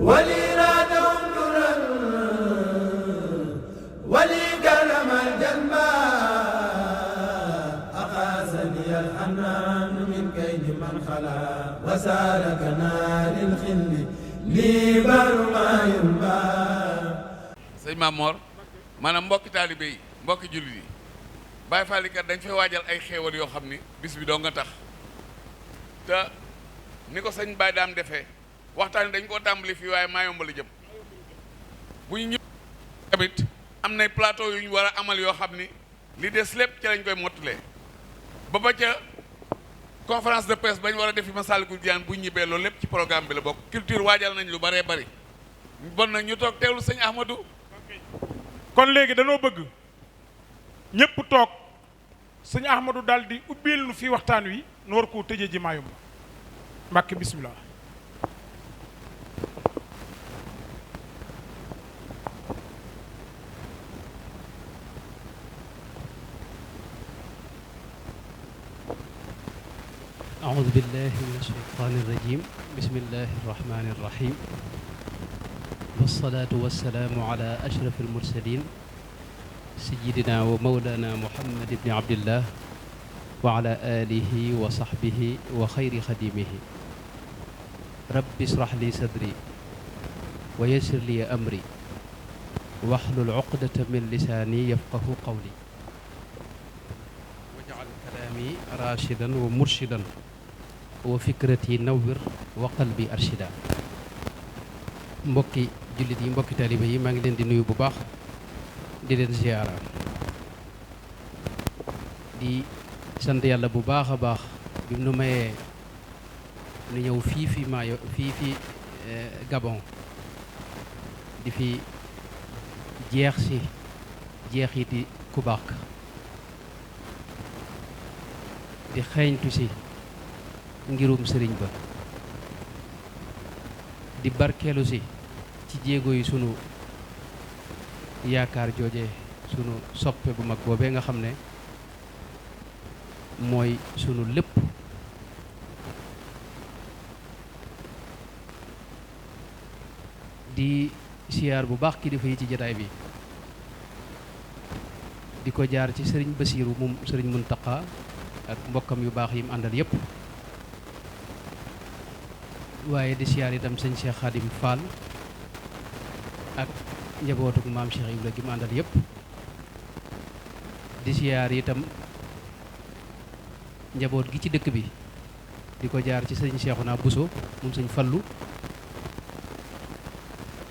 ولي رادهم درا ولي كرم الجنبا أقاسني الحنان من كيد من خلا وسالكنا للخل لي بر ما ينبا sëñ Mamor maanaam mbokki taalibe yi mbokki jullit yi Baye Fall kat dañ fay waajal ay xéewal yoo xam ni bis bi doo nga tax te ni ko sëñ Baye daam defee waxtaan dañ koo tàmbali fii waaye Mayumba la jëm bu ñu ñëw tamit am nay plateau yu ñu war a amal yoo xam ni li des lépp ci lañ koy mottalee ba ca conférence de presse bañ war a def fi Massalikul Jinaan bu ñu ñibbee loolu lépp ci programme bi la bokk culture waajal nañ lu bëree bëri bon nag ñu toog teewlu sëñ Ahmadou. kon léegi danoo bëgg ñëpp toog sëñ Ahmadou daal di ubbil nu fi waxtaan wi nu war koo tëjee ji Mayumba Mbàkke bismillah. أعوذ بالله من الشيطان الرجيم بسم الله الرحمن الرحيم والصلاة والسلام على أشرف المرسلين سيدنا ومولانا محمد بن عبد الله وعلى آله وصحبه وخير خديمه رب اشرح لي صدري ويسر لي أمري واحلل عقدة من لساني يفقه قولي واجعل كلامي راشدا ومرشدا وفكرتي نور وقلبي أرشدا mbokki jullit yi mbokki taalibe yi maa ngi leen di nuyu bu baax di leen ziyaara di sant yàlla bu baax a baax bi mu nu mayee nu ñëw fii Gabon di fi jeexiti ku baax di xeeñtu si ngirum sëriñ ba di barkeelu si ci jéego yi sunu yaakaar jooje sunu soppe bu mag boobee nga xam ne mooy sunu lépp di siyaar bu baax kilifa yi ci jataay bi di ko jaar ci sëriñ Basiiru moom sëriñ Muntaqa ak mbokkam yu baax yi mu àndal yépp waaye di siyaar itam sëñ Cheikh Khadim Fall ak njabootuk maam Cheikh Ibra gi mu àndal yépp di siyaar itam njaboot gi ci dëkk bi di ko jaar ci sëñ Cheikhouna Bousso moom sëñ Fallu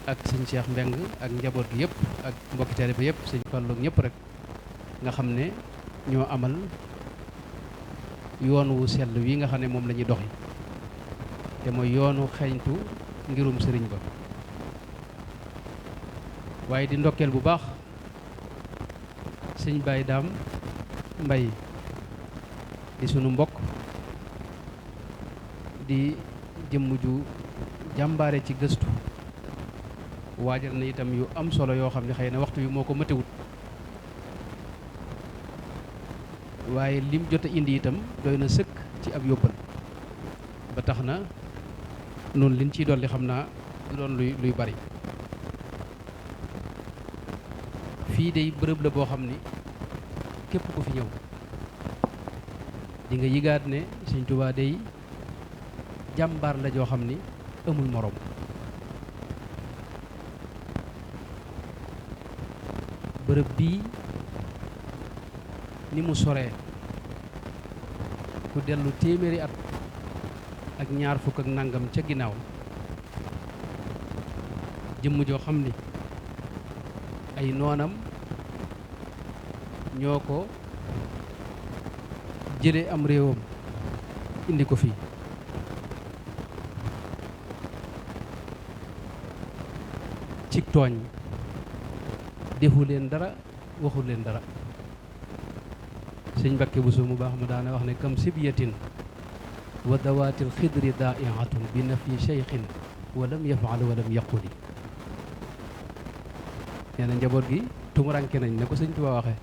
ak sëñ Cheikh Mbeng ak njaboot gi yépp ak mbokki taalibe ba yépp sëñ Fallu ak ñëpp rek nga xam ne ñoo amal yoon wu sell wi nga xam ne moom la ñuy doxi te mooy yoonu xeeñtu ngirum sëriñ ba waaye di ndokkeel bu baax sëñ Baye Daam Mbay di sunu mbokk di jëmm ju jàmbaare ci gëstu waajal na itam yu am solo yoo xam ne xëy na waxtu wi moo ko mëtewut waaye lim jot a indi itam doy na sëkk ci ab yóbbal ba tax na noonu liñ ciy dolli xam naa du doon luy bari fii day bërëb la boo xam ni képp ku fi ñëw di nga yëgaat ne Sëñ Tuubaa day jàmbaar la joo xam ni amul moroom bërëb bii ni mu soree ku dellu téeméeri at ak ñaar fukk ak nangam ca ginnaaw jëmm joo xam ni ay noonam ñoo ko jële am réewam indi ko fii ci tooñ defu leen dara waxu leen dara sëñ Mbakke Buso mu baax mu daana wax ne kam sibyatin wa dawaatil xidri daa'iatun bi nafi cheikhin wa lam yafaal wa lam yaquli nee na njaboot gi tumuranke nañ ne ko sëñ Tuubaa waxe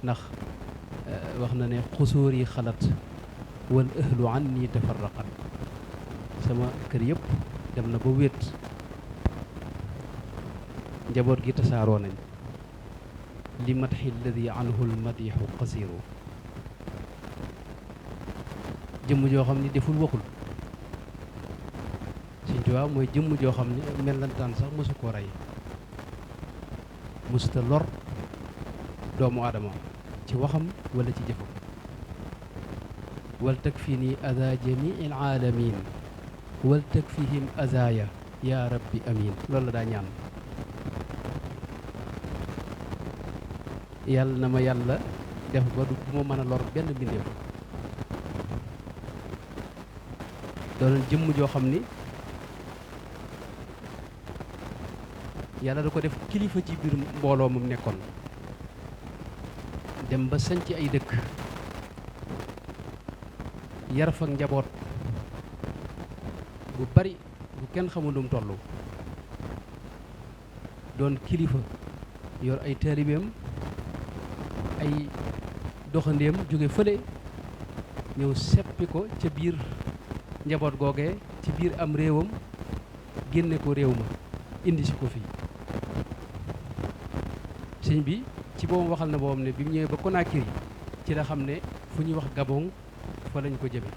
ndax wax na ne xusóor yi xalat wal ahlu anni tafarraqat sama kër yëpp dem na ba wéet njaboot gi tasaaroo nañ li madxi alladi anhu lmadixu qasiru jëmm joo xam ni deful waxul Sëñ Tuubaa mooy jëmm joo xam ni mellantaan sax mësu koo rey mësuta lor doomu aadama ci waxam wala ci jëfam wal takfini ada jamii alaalamin wal takfihim azaya ya rabbi amin loolu la daa ñaan yàlla na ma yàlla def ba du ma mën a lor benn mbindeef doonoon jëmm joo xam ni yàlla da ko def kilifa ci biir mbooloo mu nekkoon dem ba sanc ay dëkk yar fa njaboot bu bari bu kenn xamul nu mu toll doon kilifa yor ay taalibeem ay doxandéem jóge fële ñëw seppi ko ca biir njaboot googee ci biir am réewam génne ko réew ma indi si ko fii sëñ bi ci boobu waxal na boobam ne bi mu ñëwee ba Conakry ci la xam ne fu ñuy wax Gabon fa lañ ko jëme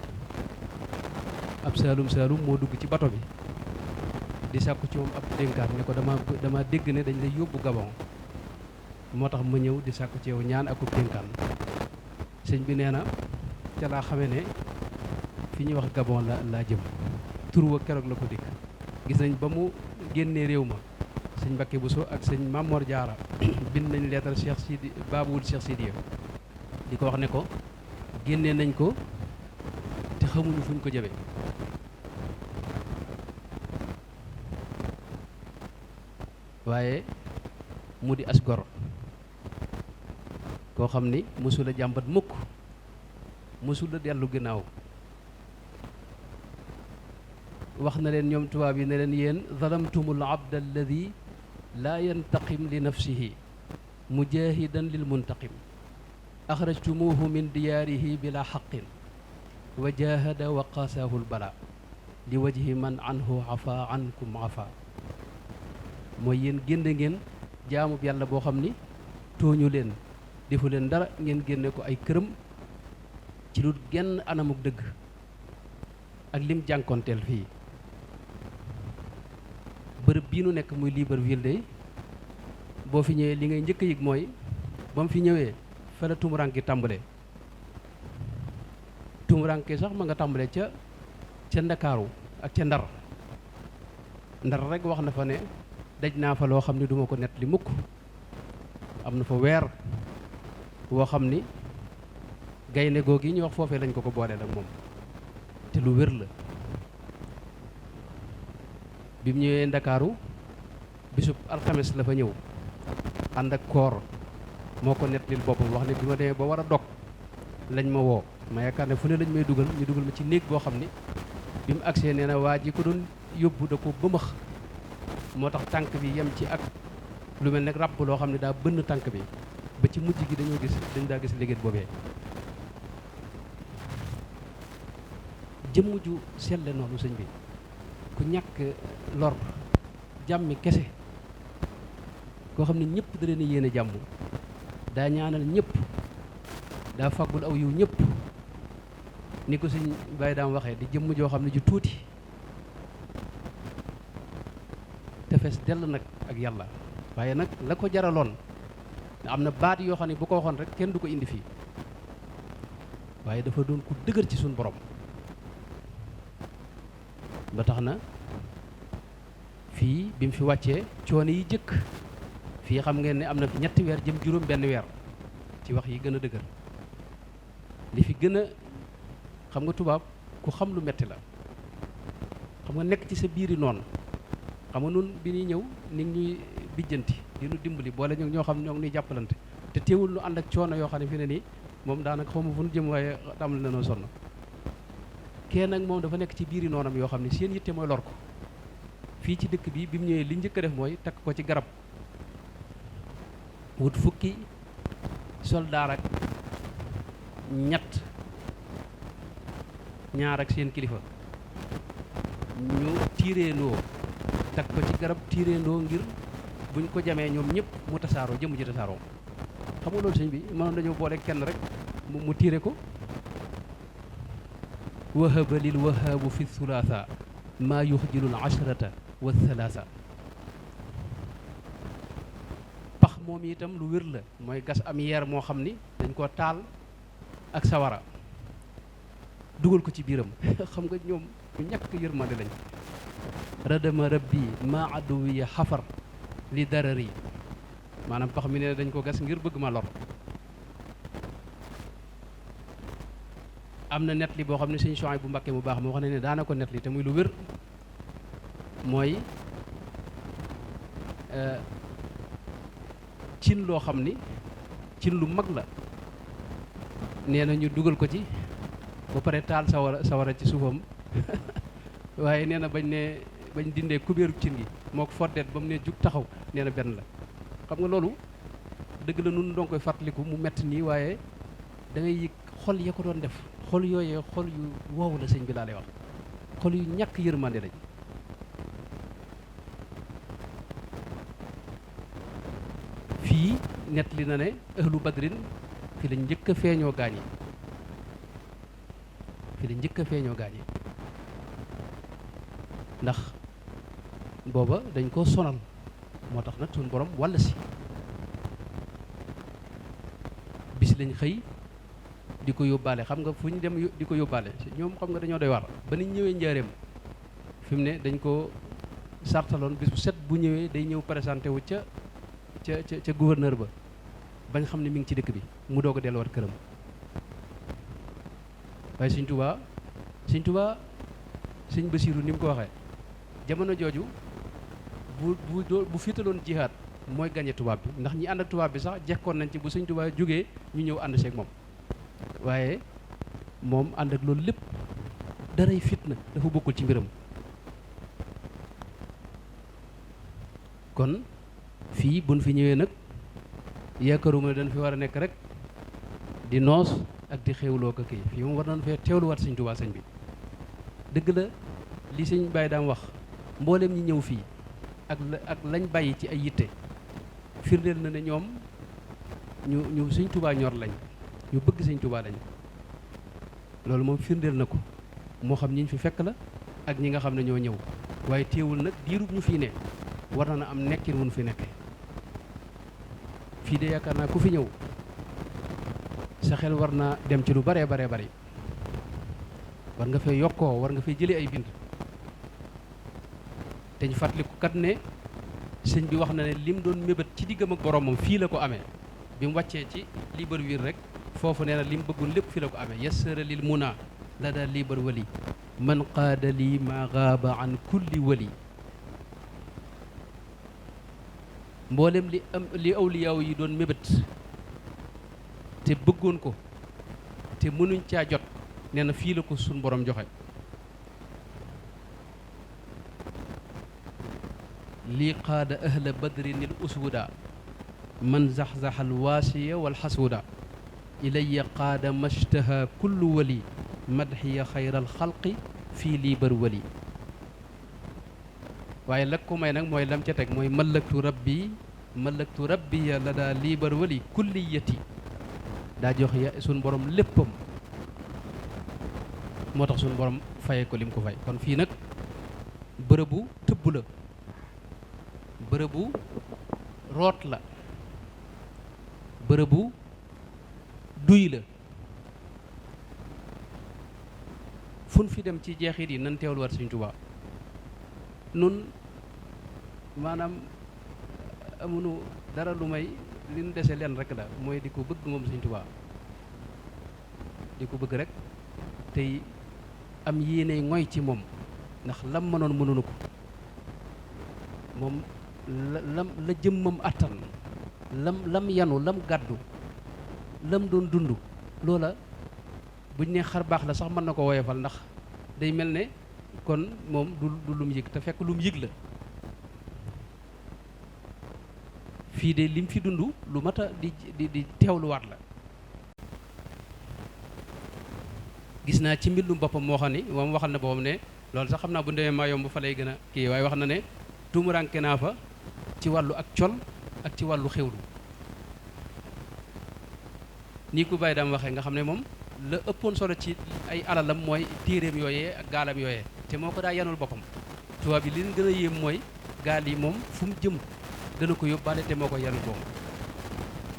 ab saalum moo dugg ci bato bi di sàkku ci moom ab dénkaat ne ko dama dégg ne dañ lay yóbbu Gabon moo tax ma ñëw di sàkku ci yow ñaan ak dénkaan sëñ bi nee na ca laa xamee ne fi ñuy wax Gabon laa jëm tur wa keroog la ko dikk gis nañ ba mu génnee réew ma sëñ Mbakke Bousso ak sëñ Mamor Diarra bind nañ leetar Cheikh Sidi Baabul Cheikh Sidiya di ko wax ne ko génnee nañ ko te xamuñu fuñ ko jëme waaye mu di as gor koo xam ni mësula jàmbat mukk mësula dellu ginnaaw wax na leen ñoom tubaab yi ne leen yéen zalamtumul abd alladi laa yantaqim li nafsihi mujahidan lil muntaqim axrajtumuhu min diyaarihi bila xaqin wa jahada wa qaasahu lbala li wajhi man anhu afa ankum afa mooy yéen génne ngeen jaamub yàlla boo xam ni tooñu leen defu leen dara ngeen génne ko ay këram ci lu genn anamuk dëgg ak lim jànkonteel fii bërëb bii nu nekk muy Libreville de boo fi ñëwee li ngay njëkk a yëg mooy ba mu fi ñëwee fa la tumuranke tàmbale tumuranke sax ma nga tàmbale ca Ndakaaru ak ca Ndar rek wax na fa ne daj naa fa loo xam ne duma ko nett li mukk am na fa weer woo xam ni gaynde googu yi ñu wax foofee lañ ko booleel ak moom te lu wér la bi mu ñëwee Ndakaaru bisub alxames la fa ñëw ànd ak koor moo ko nettalil boppam wax ne bi ma demee ba war a dog lañ ma woo ma yaakaar ne fu ne lañ may dugal ñu dugal ma ci néeg boo xam ni bi mu agsee nee na waa ji ko doon yóbbu da ko bëmax moo tax tànk bi yem ci ak lu mel ne ràpp loo xam ne daa bënn tànk bi ba ci mujj gi dañ daa gis liggéey boobee jëmm ju selle noonu sëñ bi ku ñàkk lor jàmmi kese koo xam ne ñëpp da leen a yéene jàmm daa ñaanal ñëpp daa faggul aw yiw ñëpp ni ko sëñ Baye daam waxee di jëmm joo xam ne ju tuuti te fees dell nag ak yàlla waaye nag la ko jaraloon am na baat yoo xam ne bu ko waxoon rek kenn du ko indi fii waaye dafa doon ku dëgër ci suñu borom ba tax na fii bi mu fi wàccee coono yi jëkk fii xam ngeen ne am na fi 3 weer jëm juróom benn weer ci wax yi gën a dëgër li fi gën a xam nga tubaab ku xam lu metti la xam nga nekk ci sa biiri noonu xam nga nun bi ñuy ñëw ni ñuy bijjanti di nu dimbali boole ñoo xam ñoo ngi ñuy jàppalante te teewul nu ànd ak coono yoo xam ne fi ne nii moom daanaka xaw ma fu nu jëm waaye tàmbali na noo sonn kenn nag moom dafa nekk ci biiri noonam yoo xam ne seen yitte mooy lor ko fii ci dëkk bi mu ñëwee li njëkk a def mooy takk ko ci garab wut fukki soldaar ak ñaar ak seen kilifa ñu tiireendoo takk ko ci garab tiireendoo ngir buñ ko jamee ñoom ñëpp mu tasaaroo jëmm ji tasaaroo xam nga loolu sëñ bi mënoon dañoo boole kenn rek mu tiire ko wahaba lil wahaabu fi thulaatha maa yuxjilul ashrata wa thalaatha pax moom itam lu wér la mooy gas am yeer moo xam ni dañ ko taal ak sawara dugal ko ci biiram xam nga ñoom ñu ñàkk yërmande lañ radama rabbi maa aduwiya xafar li darari maanaam pax mi ne dañ ko gas ngir bëgg ma lor am na net li boo xam ne sëñ Souhaïbou bu Mbakke mu baax moo xam ne daana ko net li te muy lu wér mooy cin loo xam ni cin lu mag la nee na ñu dugal ko ci ba pare taal sawara ci suufam waaye nee na bañ dindee kubéeru cin gi moo ko foddeet ba mu ne jug taxaw nee na benn la xam nga loolu dëgg la nun doon koy fàttaliku mu metti nii waaye da ngay yëg xol ya ko doon def xol yooyee xol yu woowu la sëñ bi laa lay wax xol yu ñàkk yërmande lañ fii nett li na ne ahlu badrin fi la njëkk a feeñoo gaañ yi fi la njëkk a feeñoo gaañ yi ndax booba dañ koo sonal moo tax nag suñu borom walla si bis lañ xëy di ko yóbbaale xam nga fu ñu dem di ko yóbbaale ñoom xam nga dañoo doy war ba niñ ñëwee njaareem fi mu ne dañ ko sartaloon bis bu set bu ñëwee day ñëw présenté wu ca gouverneur ba bañ xam ne mi ngi ci dëkk bi mu doog a delluwaat këram waaye Sëñ Tuubaa Sëñ Basiiru ni mu ko waxee jamono jooju bu fiitaloon jihaad mooy gañe tubaab bi ndax ñi ànd ak tubaab bi sax jekkoon nañ ci bu Sëñ Tuubaa jógee ñu ñëw ànd seeg moom waaye moom ànd ak loolu lépp daray fitna dafa bokkul ci mbiram kon fii buñ fi ñëwee nag yaakaaruma dañ fi war a nekk rek di noos ak di xewloo ko kii fii moom war nañ fee teewluwaat Sëñ Tuubaa sëñ bi dëgg la li sëñ Baye daam wax mboolem ñi ñëw fii ak lañ bàyyi ci ay yitte firndeel na ne ñoom ñu Sëñ Tuubaa ñor lañ ñu bëgg Sëñ Tuubaa lañ loolu moom firndeel na ko moo xam ñi ñu fi fekk la ak ñi nga xam ne ñoo ñëw waaye téewul nag diirub ñu fii ne war na am nekkin wuñ fi nekke fii de yaakaar naa ku fi ñëw sa xel war naa dem ci lu baree bari war nga fay yokkoo war nga fay jëlee ay bind te ñu fàttaliku kat ne sëñ bi wax na ne lim doon mébét ci diggam ak boromam fii la ko amee bi mu wàccee ci Libreville rek foofu nee na lim bëggoon lépp fii la ko amee yassara lil muna la daal libar wali man qaada lii ma gaaba an kulli wali mboolem li awliyaaw yi doon mébét te bëggoon ko te mënuñ caa jot nee na fii la ko suñ borom joxe lii qaada ahla badrinil uswuda man zaxzaxal waasiya wal xasuuda ilayya qaada mashtaha kullu wali madxiya xayral xalqi fii lii bar wali waaye lag ko may nag mooy lam ca teg mooy malaktu rabbiya la daa lii bar wali kulliyati daa jox ya suñ borom léppam moo tax suñu borom faye ko lim ko fay kon fii nag bërëbu tëbb la bërëbu root la bërëbu duy la fun fi dem ci jeexit yi nan teewlu war Sëñ Tuubaa nun maanaam amunu dara lu may li nu dese leen rek la mooy di ko bëgg moom Sëñ Tuubaa di ko bëgg rek tey am yéene ngoy ci moom ndax lam mënoon mënunu ko moom la jëmmam attan lam yanu lam gàddu lam doon dund loola buñ ne xar baax la sax mën na ko woyofal ndax day mel ne kon moom du lum yëg te fekk lum yëg la fii de lim fi dund lu mat a di teewluwaat la gis naa ci mbindum boppam moo xam ni moom waxal na boppam ne loolu sax xam naa bu demee maa yomb fa lay gën a kii waaye wax na ne tumuranke naa fa ci wàllu ak col ak ci wàllu xewlu nii ku bàyyi daam waxee nga xam ne moom la ëppoon solo ci ay alalam mooy téeréem yooyee ak gaalam yooyee te moo ko daa yanul boppam tubaab bi li leen gën a yéem mooy gaal yi moom fu mu jëm dana ko yóbbaale te moo ko yanul boppam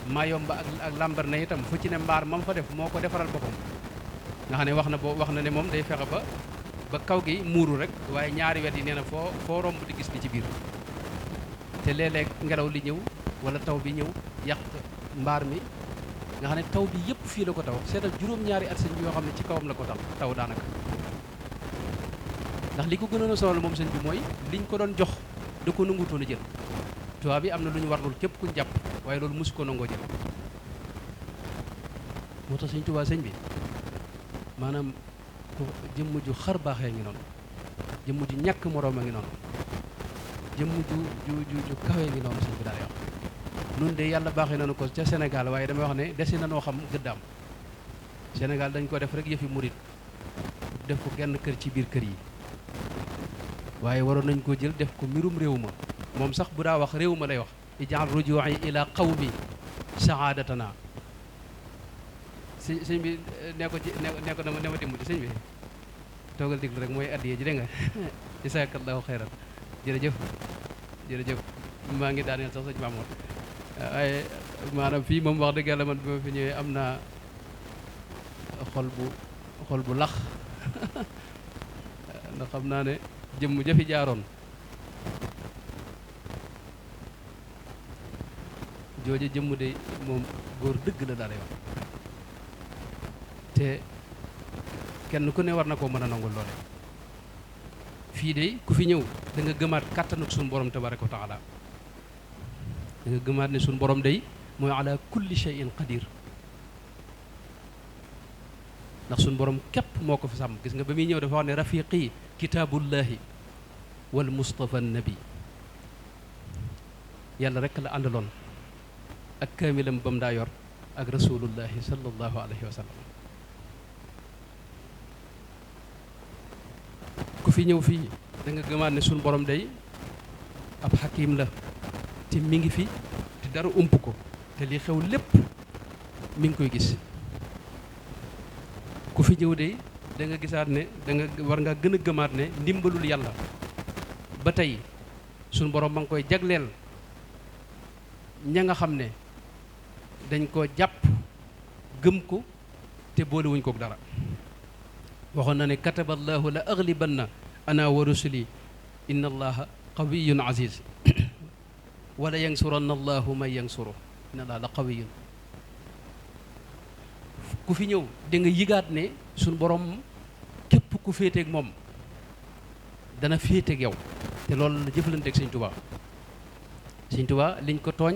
Mayomba ak Lambaréné itam fu ci ne mbaar mam fa def moo ko defaral boppam nga xam ne wax na ne moom day fexe ba kaw gi muuru rek waaye ñaari wet yi nee na foo romb di gis li ci biir te léeg-léeg ngelaw li ñëw wala taw bi ñëw yàq mbaar mi nga xam ne taw bi yëpp fii la ko taw seetal juróom-ñaari at sëñ bi yoo xam ne ci kawam la ko taw daanaka ndax li ko gënoon a sonal moom sëñ bi mooy liñ ko doon jox da ko nangutoon a jël tubaab bi am na lu ñu warlul képp kuñ jàpp waaye loolu mosu ko nangoo jël moo tax sëñ Tuubaa sëñ bi maanaam jëmm ju xar baaxee ngi noonu jëmm ju ñàkk moroom a ngi noonu jëmm ju kawee ngi noonu sëñ bi daal wax nun de yàlla baaxee nañu ko ca Sénégal waaye damay wax ne desi na noo xam gëddaam Sénégal dañ ko def rek yëfi murit def ko genn kër ci biir kër yi waaye waroon nañ ko jël def ko mbirum réew ma moom sax bu daa wax réew ma lay wax ijaal rujuu'i ila qawmi saadatana sëñ bi ne ko ne ma dimbali sëñ bi toogal diglu rek mooy addiye ji dégg nga jazakallahu xayran jërëjëf maa ngi daaneel sax sëñ Mamour waaye maanaam fii moom wax dëgg yàlla man bi ma fi ñëwee am naa xol bu lax ndax xam naa ne jëmm jafi jaaroon jooje jëmm de moom góor dëgg la daal di wax te kenn ku ne war na koo mën a nangul loole fii de ku fi ñëw da nga gëmaat kàttanuk suñu borom tabaraka wa taala da nga gëmaat ne suñu borom day mooy ala kulli shay'in qadir ndax suñu borom képp moo ko fi sàmm gis nga ba muy ñëw dafa wax ne rafiqi kitaabullahi wal mustafa nabi yàlla rek la àndaloon ak kaamilam ba mu daa yor ak rasulullahi sallallahu alayhi wa sallam ku fi ñëw fii da nga gëmaat ne suñu borom day ab xakim la te mi ngi fi te dara ump ko te li xew lépp mi ngi koy gis ku fi ñëw de da nga gisaat ne da nga war nga gën a gëmaat ne ndimbalul yàlla ba tey suñu borom ma ngi koy jagleel ña nga xam ne dañ ko jàpp gëm ko te boolewuñ kook dara waxoon na ne kataballahu la aglibanna ana wa rusuli inna allaha qawiyun aziz wala yansuranna allahu man yansuru inna allaha la qawiyun ku fi ñëw da nga yëgaat ne suñ borom képp ku féeteeg moom dana féeteeg yow te loolu la jëflanteeg sëñ Tuubaa liñ ko tooñ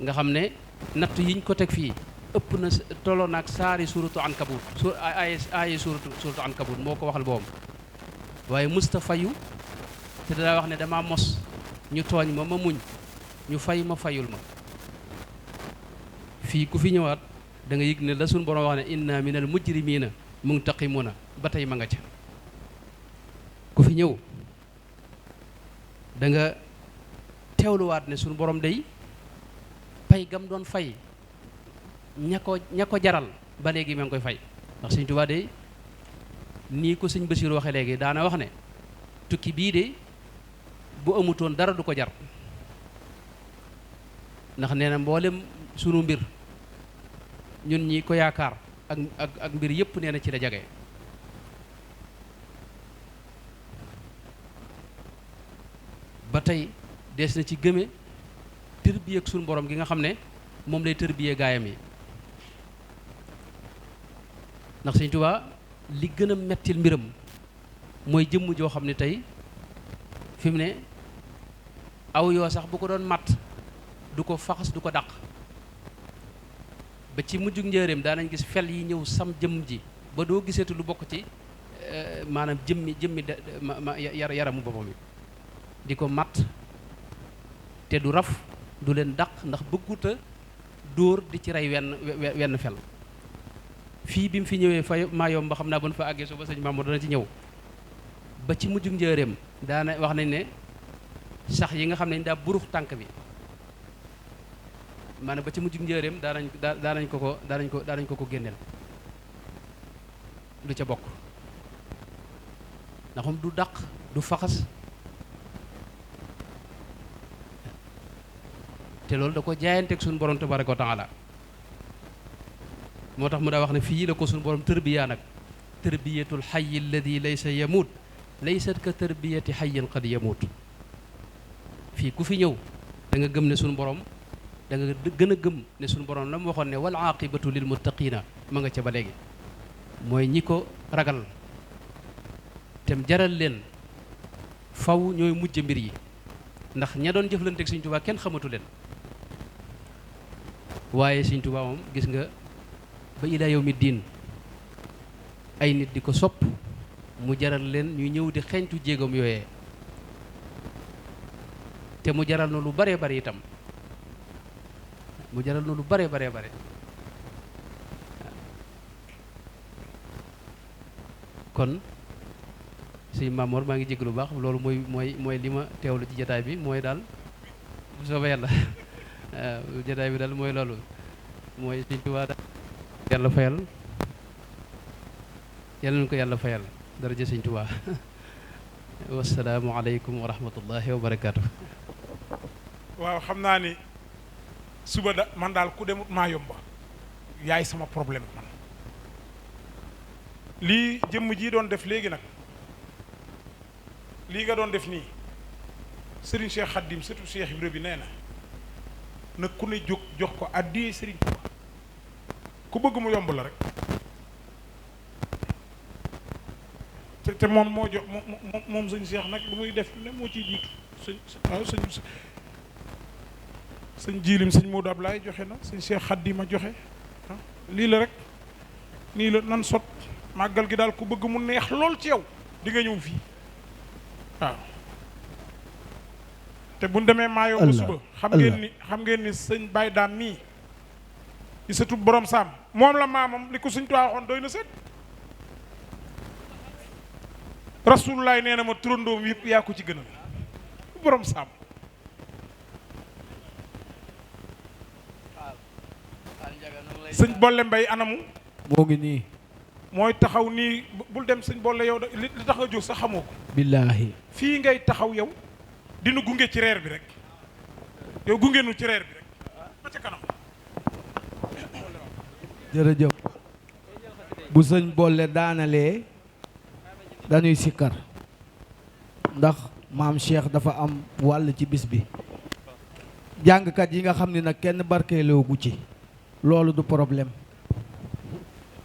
nga xam ne natt yiñ ko teg fii ëpp na tolloo naag saari suuratu Ankabut ay suuratu Ankabut moo ko waxal boobam waaye musta fayu te daa wax ne dama mos ñu tooñ ma muñ ñu fay ma fayul ma fii ku fi ñëwaat da nga yëg ne la suñ borom wax ne inna minal mujrimina muntaqimuna ba tey ma nga ca ku fi ñëw da nga teewluwaat ne suñu borom day pay gam doon fay ña ko jaral ba léegi ma ngi koy fay ndax sëñ Tuubaa de nii ko sëñ Basiru waxe léegi daana wax ne tukki bii de bu amutoon dara du ko jar ndax nee na mboolem sunu mbir ñun ñi ko yaakaar ak mbir yépp nee na ci la jage ba tey des na ci gëme tërbiye ak sunu borom gi nga xam ne moom lay tërbiye gaayam yi ndax sëñ Tuubaa li gën a mettil mbiram mooy jëmm joo xam ne tey fi mu ne aw yoo sax bu ko doon matt du ko faxas du ko dàq ba ci mujjug njëreem daanañ gis fel yi ñëw sam jëmm ji ba doo giseetu lu bokk ci maanaam jëmmi yaramu boppam yi di ko matt te du raf du leen dàq ndax bëgguta dóor di ci rey wenn fel fii bi mu fi ñëwee fa Mayomba xam naa bu ñu fa àggee suba sëñ Mamadou dana ci ñëw ba ci mujjug njëreem daana wax nañ ne sax yi nga xam ne daa burux tànk bi maanaam ba ci mujj njëreem daanañ ko génneel du ca bokk ndax moom du dàq du faxas te loolu da ko jaayanteeg suñu borom tabaraka wa taala moo tax mu daa wax ne fii la ko suñu borom tërbiyaa nag tërbiyatul xayyi alladi laysa yamuut laysat ka tërbiyati xayyin qad yamuut fii ku fi ñëw da nga gëm ne suñu borom da nga gën a gëm ne suñu borom la mu waxoon ne wal aqibatu lil muttaqina ma nga ca ba léegi mooy ñi ko ragal tem jaral leen faw ñooy mujj mbir yi ndax ña doon jëflanteeg Sëñ Tuubaa kenn xamatu leen waaye Sëñ Tuubaa moom gis nga ba ilaa yawmi diin ay nit di ko sopp mu jaral leen ñuy ñëw di xeeñtu jéegam yooyee te mu jaral na lu bare bare itam mu jaral na lu bare bare bare kon sëñ Mamoor maa ngi jégg lu baax loolu mooy li ma teewlu ci jataay bi mooy daal bu soobee yàlla jataay bi daal mooy loolu mooy Sëñ Tuubaa daal yàlla fayal yàlla nañu ko yàlla fayal daraja Sëñ Tuubaa wasalaamu aleykum wa rahmatullahi wa barakaatu. waaw xam naa ni suba da man daal ku demut maa yomba yaay sama problème man lii jëmm ji doon def léegi nag lii nga doon def nii Serigne Cheikh Khadim surtout Cheikh Ibra bi nee na ku ne jóg jox ko addiyee Serigne Touba ku bëgg mu yomb la rek te moom moo jox moom sëñ Cheikh nag lu muy def ne moo ciy jiitu sëñ jiilim sëñ Modou Ablaye joxe na sëñ Cheikh Khadim a joxe lii la rek nii la nan sot màggal gi daal ku bëgg mu neex lool ci yow di nga ñëw fii waaw te bu ñu demee maayoo ba suba xam ngeen ni sëñ Baye Daam mii di sëtu borom saam moom la maamam li ko sëñ Tuubaa waxoon doy na sët Rasulullah nee na ma turandoom yëpp yaa ko ci gënal borom saam sëñ Bolle Mbay anamu moo ngi nii mooy taxaw nii bul dem sëñ Bolle yow da li tax nga jóg sax xamoo ko billaahi fii ngay taxaw yow dinu gunge ci reer bi rek yow gunge nu ci reer bi rek ba ca kanam jërëjëf bu sëñ Bolle daanalee dañuy sikkar ndax maam Cheikh dafa am wàll ci bis bi jàngkat yi nga xam ne nag kenn barkeeloo gu ci loolu du problème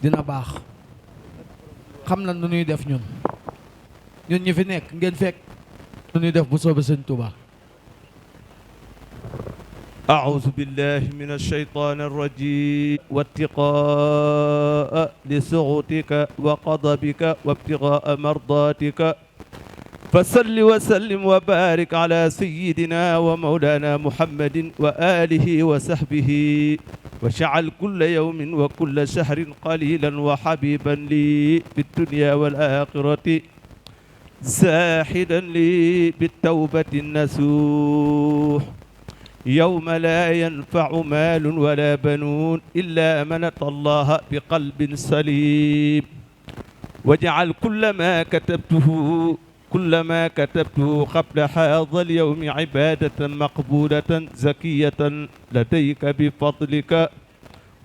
dina baax xam na nu ñuy def ñun ñi fi nekk ngeen fekk nu ñuy def bu soobee sëñ Touba. أعوذ بالله من الشيطان الرجيم واتقاء لسخطك وغضبك وابتغاء مرضاتك فصل وسلم وبارك على سيدنا ومولانا محمد وآله وصحبه وشعل كل يوم وكل شهر قليلا وحبيبا لي في الدنيا والآخرة زاحدا لي بالتوبة النسوح يوم لا ينفع مال ولا بنون إلا من أتى الله بقلب سليم واجعل كل ما كتبته قبل هذا اليوم عبادة مقبولة زكية لديك بفضلك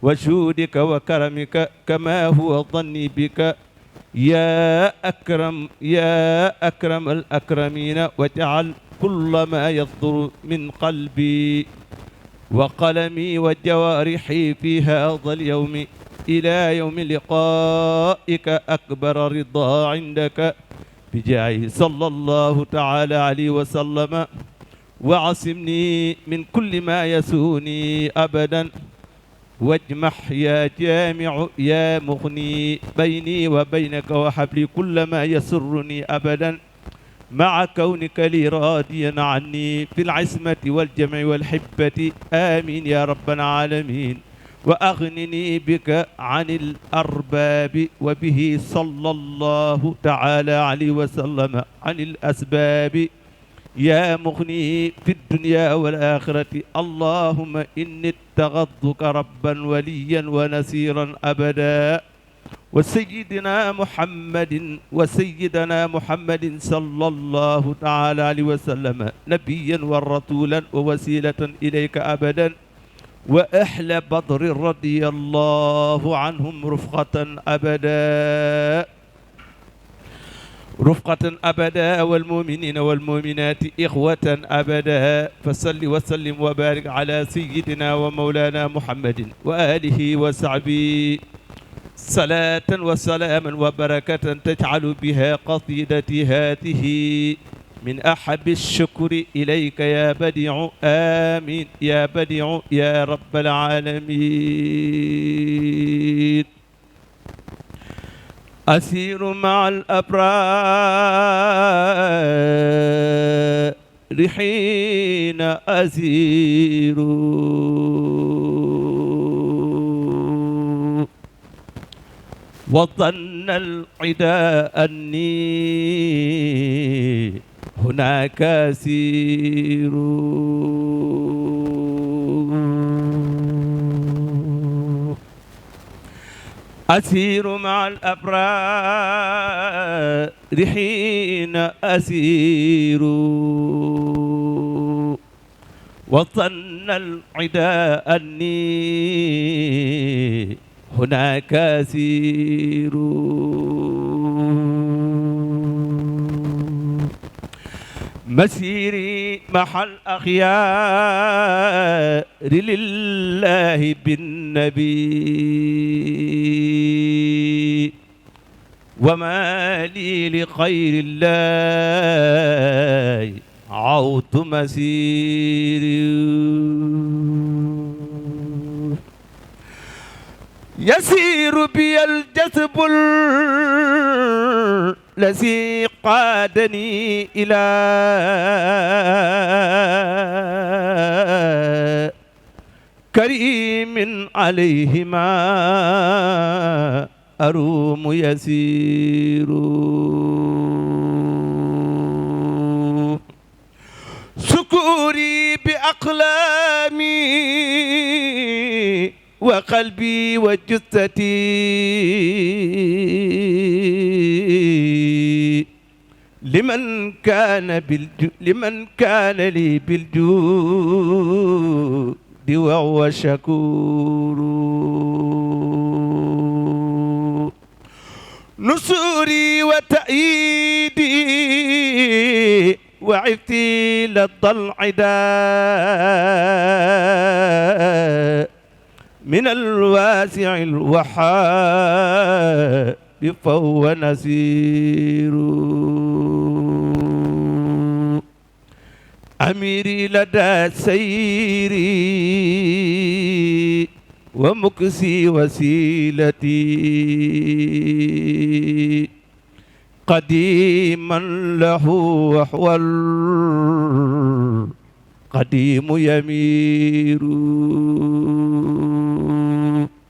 وجودك وكرمك كما هو ظني بك يا أكرم الأكرمين واجعل كل ما يصدر من قلبي وقلمي وجوارحي في هذا اليوم إلى يوم لقائك أكبر رضا عندك بجاه صلى الله تعالى عليه وسلم وعصمني من كل ما يسوني أبدا واجمح يا جامع يا مغني بيني وبينك وحبلي كل ما يسرني أبدا مع كونك لي راضيا عني في العصمة والجمع والحبة آمين يا رب العالمين وأغنني بك عن الأرباب وبه صلى الله تعالى عليه وسلم عن الأسباب يا مغني في الدنيا والآخرة اللهم إني اتخذتك ربا وليا ونسيرا أبدا وسيدنا محمد صلى الله تعالى عليه وسلم نبيا ورسولا ووسيلة إليك أبدا وأهل بدر رضي الله عنهم رفقة أبدا والمؤمنين والمؤمنات إخوة أبدا فصل وسلم وبارك على سيدنا ومولانا محمد وآله وصحبه صلاة وسلاما وبركة تجعل بها قصيدتي هذه من أحب الشكر إليك يا بديع آمين يا بديع يا رب العالمين أسير مع الأبرار حين أسير وظن العداء أني هناك أسير أسير مع الأبرار حين أسير وظن العداء أني هناك أسير مسيري مع الأخيار لله بالنبي وما لي لخير الله عوت مسيري يسير بي الجذب الذي قادني إلى كريم عليه ما أروم يسير سكوري بأقلامي وقلبي وجثتي لمن كان لي بالجود وهو شكور نصوري وتأييدي وعفتي لدى العداء من الواسع الوهاب فهو نسير أميري لدى سيري ومكسي وسيلتي قديما له وهو القديم يمير